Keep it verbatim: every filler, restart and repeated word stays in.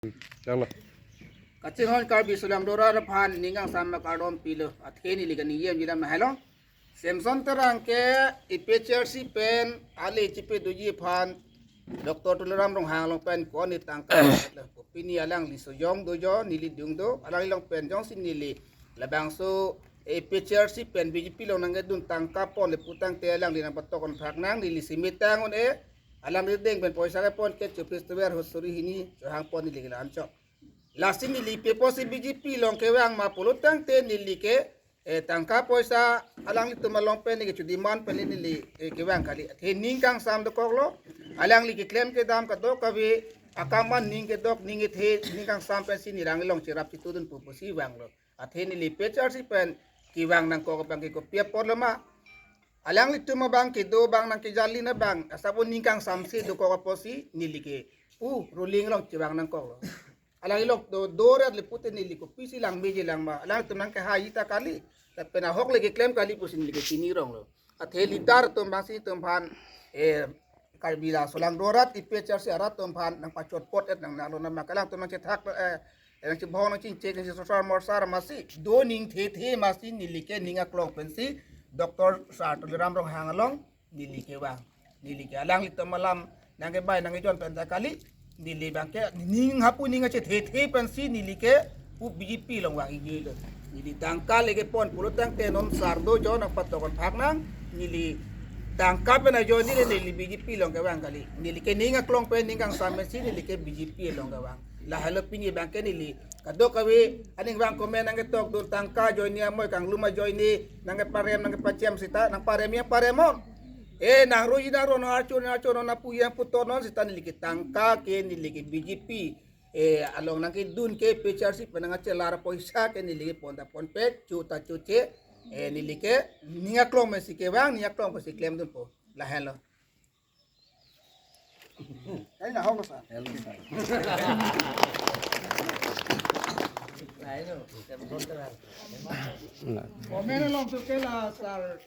Chalo. Kachinghon Karbi aso alangliphan ning kangsam kardom pilo, athe neli kaningje jilam lahelo. Samson Terang ke A P H L C pen ale chipedoji aphan Doctor Tuliram Ronghang along pen ko-an tangka. Pini alangli sojong do jo, neli dung do, alangli along pen jongsi neli labangso A P H L C pen B J P along nangkedun tangka ponle putangte alangli nangpatok-on phak nang, neli si mitang un-e, alangli adeng pen poisa kepon ke chupis tuber hosuri hini chohang pon neli ke la-anchot. Lasi neli pi apotsi B J P along kevang ma pulotangte neli ke, eh, tangka poisa alanglitum along pen neli ke chu demand pen neli, eh, kevang kali. Athe ning kangsam dokoklo, alangli keklem kedam kadokave akam an ning kedok ning kethe ning kangsam pensi neli alangli along cherap chitudun pu pusi vanglo. Athe neli A P H L C pen kevang nangkok abang ke kopi aporlo ma? Alanglitum abang kedo abang nangkejali na abang, asabo ning kangsamse dokok apotsi neli ke pu ruling along chevang nangkoklo. Alangli along do, do ret le pute neli kopisi langmeji lang ma? Alangtum nangkehai ta kali, lapen ahok le keklem kali pusi neli ke chini ronglo. Athe leader atum abangsi netum aphan, eh, Karbi la solang dorat A P H L C arat atum aphan nangpachotpot et nang nalo nama, alangtum nangchethak, eh, nangchibong nangchingchek nangchisosar morsar masi do ning thethe masi neli ke ning aklong pensi Doctor Sar Tuliram Ronghang along neli kevang. Neli ke alanglitum alam nangkebai nangkejon pen ta kali, neli abang ke ning hapu ning achethethe pensi neli ke pu B J P along vang-ikji lo. Neli tangka le kepon pulotangte non sar do jo nangpatok-on phak nang, neli tangka pen ajoine le neli B J P along kevang kali. Neli ke ning aklong pen ning kangsam pensi neli ke B J P along kevang. Lahelo pini abang ke neli kadokave aning vang comment nangketokdun, tangka ajoine amoi kanglum ajoine nangkeparem nangkepachem sita nangparem ya parem on. Eh, nangruji nangro nang archo nang archo nang puji nang putor non sita neli ke tangka ke neli ke B J P, eh, along nangkedun ke A P H L C pen nangkachelar poisa ke neli ke pon ta ponpet, cho ta choche, eh, neli ke ning aklong pensi kevang, ning aklong pensi klemdunpo. Lahelo. Kaina hong sa. Comment along tu ke la sar